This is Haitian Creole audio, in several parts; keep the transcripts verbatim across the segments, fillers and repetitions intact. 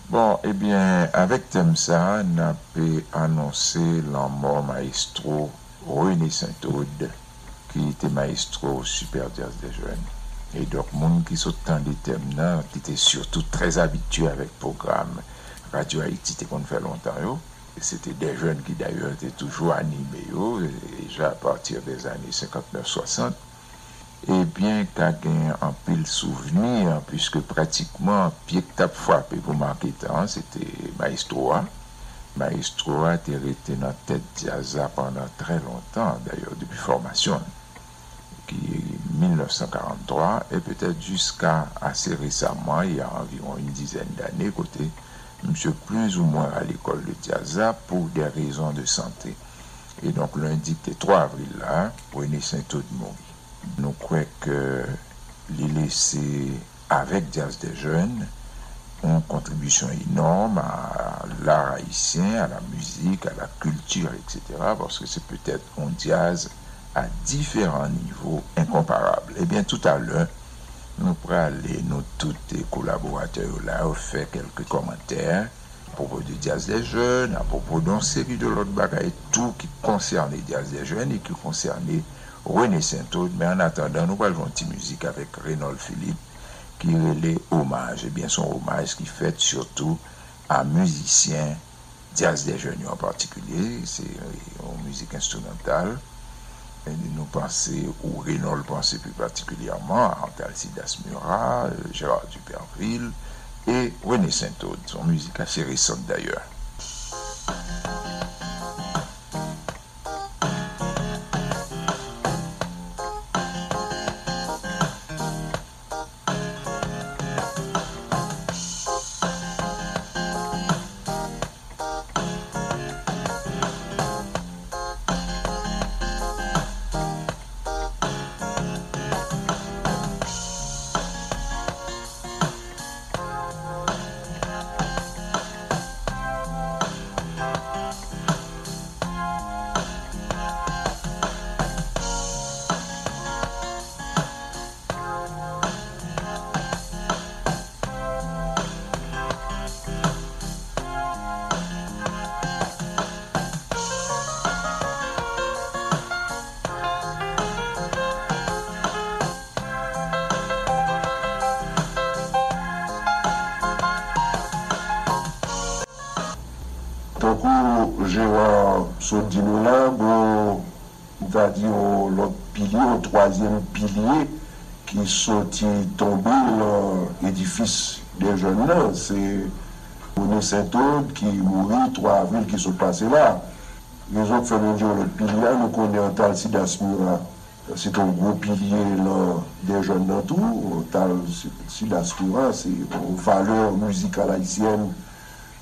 Bon, ebyen, avèk tèm sa a, n ap anonse lanmò mayestwo René Saint-Aude, ki te mayestwo Super Jazz des Jeunes. E donk, moun ki sot tande tèm nan, ki te sitou trè abitye avèk pwogram Radyo Ayiti te konn fè lontan yo, e se te dè jèn ki dayè te toujou anime yo, e ja apati dè zane senkantnèf swasant, ebyen, ka gen anpil souvni, piske pratikman pye k t ap frape pou make tan an, se te mayestwo a. Mayestwo a te rete nan tèt djaz la pandan trè lontan, dayè, depi fòmasyon l, ki mil nèf san karant twa, e petèt jiska ase resaman, il y a environ une dizaine d'années, kote misye plizoumwen rale kò l de djaz la pou des raisons de santé. E donk, lendi ki te twa avril la, René Saint-Aude mouri. Nou kwè ke li lese avèk Jazz des Jeunes yon kontribisyon enòm a lar ayisyen, a la mizik, a la kilti, etsetera, paske se petèt yon djaz a diferan nivo enkonparab. Ebyen, toutalè, nou prale, nou tout kolaboratè yo la, yo fè kèlke kòmantè apwopo de Jazz des Jeunes, apwopo de yon seri de lòt bagay tou ki konsène Jazz des Jeunes e ki konsène René Saint-Aude. Men annatandan, nou pral jwe yon ti mizik avèk Raynold Philippe ki rele Omaj. Ebyen, se yon omaj ki fèt sitou a mizisyen Jazz des Jeunes yo an patikilye. Se yon mizik enstrimantal. E nou panse, ou Raynold panse pli patikilyèman a Antalcidas Murat, Gérard Duperville e René Saint-Aude. Se yon mizik ase resan dayè. Tankou Gérard sot di nou la, gon, m ta di, yon lòt pilye, yon twazyèm pilye ki soti tonbe nan edifis dè jèn nan, se René Saint-Aude ki mouri twa avril ki sot pase la. Rezon k fè nou di yon lòt pilye a, nou konnen Antalcidas Murat se te yon gwo pilye nan dè jèn nan tou. Antalcidas Murat se yon valè mizikal ayisyèn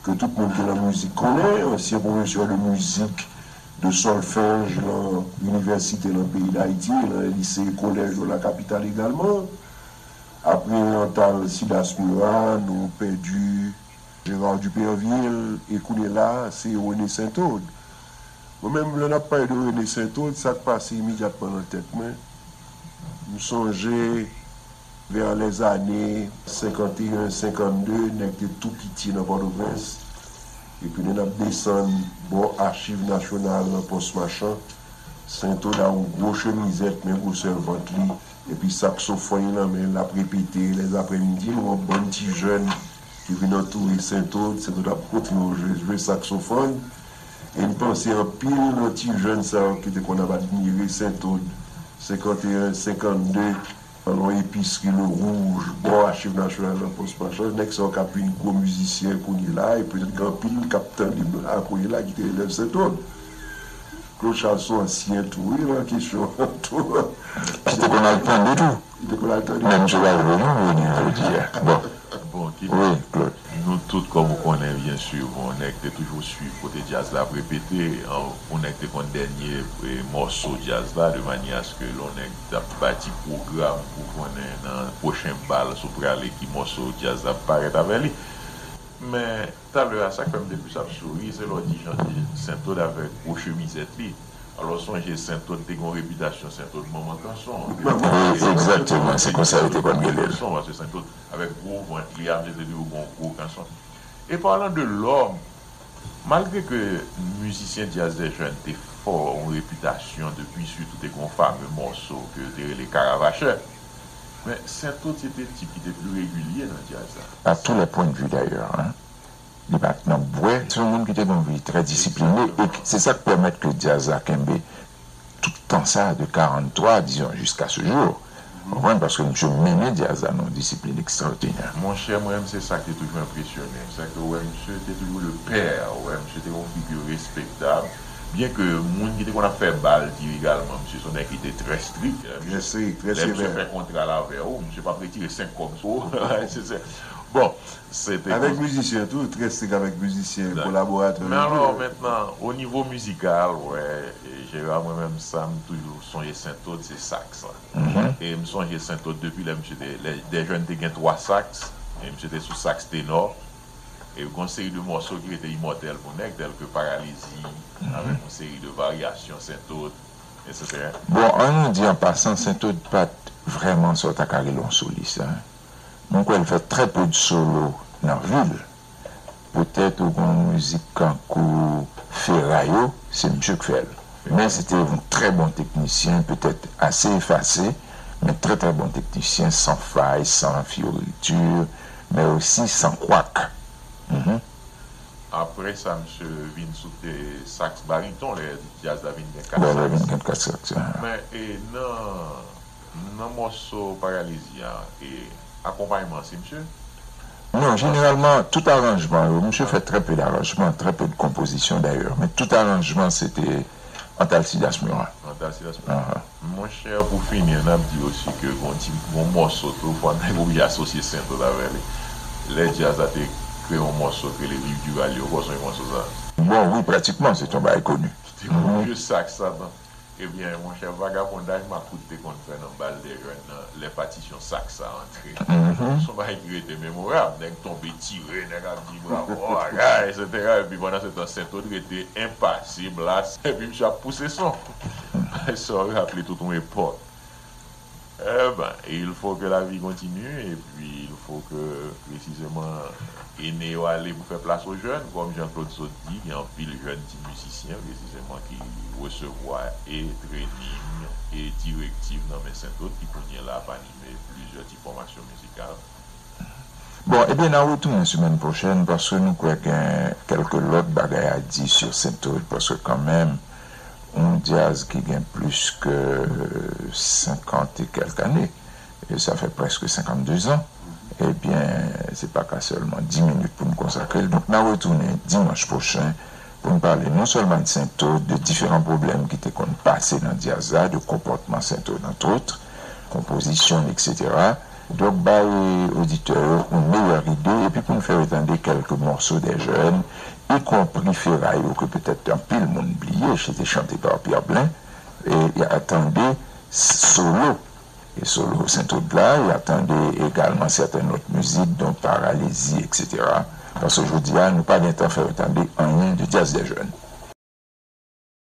ke tout moun ki nan mizik konnen, ansyen pwofesè de mizik, de sòlfèj nan inivèsite nan peyi Dayiti, nan lise, kolèj yo, la kapital egalman. Apre Antalcidas Murat, nou pèdi Gérard Duperville, e kounye la, se René Saint-Aude. Mwen menm, lè n ap pale de René Saint-Aude, sa k pase imedyatman nan tèt mwen, m sonje vè lèzane senkanteyen, senkannde, nèg te tou piti nan Pòtoprens. Epi lè n ap desann bò Achiv Nasyonal nan Pòs Machan, Saint-Aude a yon gwo chemizèt, men gwosè vant li, epi saksofòn li nan men l, l ap repete lèzaprèmidi, nou yon bann ti jèn ki vin antoure Saint-Aude, Saint-Aude ap montre yo jwe, jwe saksofòn. E m panse anpil nan ti jèn sa yo ki te konn ap admire Saint-Aude, senkanteyen, senkannde, nan yon episri Le Rouge, bò Achiv Nasyonal nan Pòs Machan, nèg sa yo k ap vin gwo mizisyen kounye la, e petèt gen anpil k ap tande m la kounye la ki te elèv Saint-Aude. Claude Charles se yon ansyen tou, wi, nan kesyon an tou. Ki te konn al tande tou. Li te konn al tande. Men misye pa vle non vini jodi a. Bon. Bon, ki Wi, Claude. Nou tout, kòm ou konnen, byen si, bon, nèg te toujou swiv kote djaz la ap repete, an, yon nèg te konn dènye, e, mòso djaz la, de manyè aske lè yon nèg t ap bati pwogram pou konnen nan pwochen bal, si w prale, ki mòso djaz la ap parèt avè li. Men, talè a, sa k fè m te plis ap souri, se lè w di Jean Saint-Aude avèk gwo chemizèt li. Alò, sonje Saint-Aude te gen yon repitasyon, Saint-Aude manman kanson. Wi, egzakteman, se konsa yo te konn rele l. Kanson, paske Saint-Aude, avèk gwo vant li a, se te yon gwo kanson. E palan de lòm, malgre ke mizisyen djaz dè jèn te fè yon repitasyon depi, sitou te gen yon fame mòso ke yo te rele Karavachè, men Sentod se te tip ki te pli regilye nan djaz la. À tous les points de vue d'ailleurs, hein. Li pa t nan bwè, se yon moun ki te gen yon vi trè disipline e se sa k pèmèt ke djaz la kenbe tout tan sa, de karant twa, disons, jusqu'à ce jour. Ou konprann? Paske misye mennen djaz la nan yon disiplin ekstraòdinè. Monchè, mwen menm, se sa ki te toujou enpresyone m. Sa ke ou wè, misye te toujou le père, ou wè, misye te yon figi respektab. Byen ke moun ki te konn ap fè ba l di egalman, misye se yon nèg ki te trè strik. Trè strik, trè sevè. Lè misye fè kontra l avè w, misye p ap retire senk kòb sou ou. Se, se, bon, se te avèk mizisyen tou, trè strik avèk mizisyen, kolaboratè. Men alò, mentnan, o nivo mizikal, wè, e Jera, mwen menm, sa m toujou sonje Sentod, se saks la. E m sonje Sentod depi lè misye te, lè, dè jèn te gen twa saks, e misye te sou saks tenò. E gon seri de mòso ki rete imòtèl pou nèg, tèl ke Paralizi, avèk yon seri de varyasyon Sentod, etsetera. Bon, an nou di an pasan, Sentod pa t vrèman sa w ta ka rele yon solis, en. Mwen kwè l fè trè pe de solo nan vi l. Petèt ou gon mizik kankou Ferayo, se misye k fè l. Men se te yon trè bon teknisyen, petèt ase efase, men trè, trè bon teknisyen, san fay, san fyoriti, men osi san kwak. Mhm. Apre sa, misye vin sou te saks bariton, lè djaz la vin gen kat saks. Lè vin gen kat saks, ah. Men, e, nan, nan mòso Paralizi a, e, akonpayman, se misye? Non, jeneralman, tout aranjman yo, misye fè trè pe d'aranjman, trè pe de konpozisyon dayè, men tout aranjman, se te Antalcidas Murat. Antalcidas Murat. Aha. Monchè, pou fini, n ap di osi ke gon ti, gon mòso tou, fò nèg oblije asosye Sentod avè li. Lè djaz la te kreye yon mòso ke rele Viv Duvalier, ou kwè w sonje mòso sa? Bon, wi, pratikman, se te yon bagay koni. Te gon vye saks ladan. Ebyen, monchè, vagabondaj makout te konn fè nan bal dè jèn nan, lè patisyon saks sa antre. Se yon bagay ki rete memorab. Nèg tonbe tire, nèg ap di bravo, bagay, etsetera. Epi pandan se tan, Sentod rete enpasib la. Epi misye ap pouse son. Sa w raple tout yon epòk. Eh ben, il faut que la vie continue, et puis il faut que, précisément, ene yo ale pou fè plas o jèn, kòm Jean Claude sot di, gen anpil jèn ti mizisyen, précisément, ki resevwa e training, e direktiv nan men Sentod, ki kounye a ap anime plizyè ti fòmasyon mizikal. Bon, ebyen, n a retounen semèn pwochèn, paske nou kwè gen kèlke lòt bagay a di sou Sentod, paske kanmenm, yon djaz ki gen plis ke senkant e kèlk ane, e sa fè prèske senkannde zan, ebyen, se pa ka sèlman dis minit pou n konsakre l. Donk, n a retounen dimanch pwochen pou n pale non sèlman de Sentod, de diferan pwoblèm ki te konn pase nan djaz la, de konpòtman Sentod, entre autres, konpozisyon l, etsetera. Donk, bay oditè yo yon meyè ide, epi pou n fè yo tande kèlke mòso dè jèn, ikonpri Ferayo, ke petèt anpil moun bliye, se te chante pa Pierre Blin, e y a tande solo, e solo Sentod la, y a tande egalman sèten lòt mizik, don Paralizi, etsetera. Paske jodi a, nou pa gen tan fè yo tande anyen de djaz dè jèn.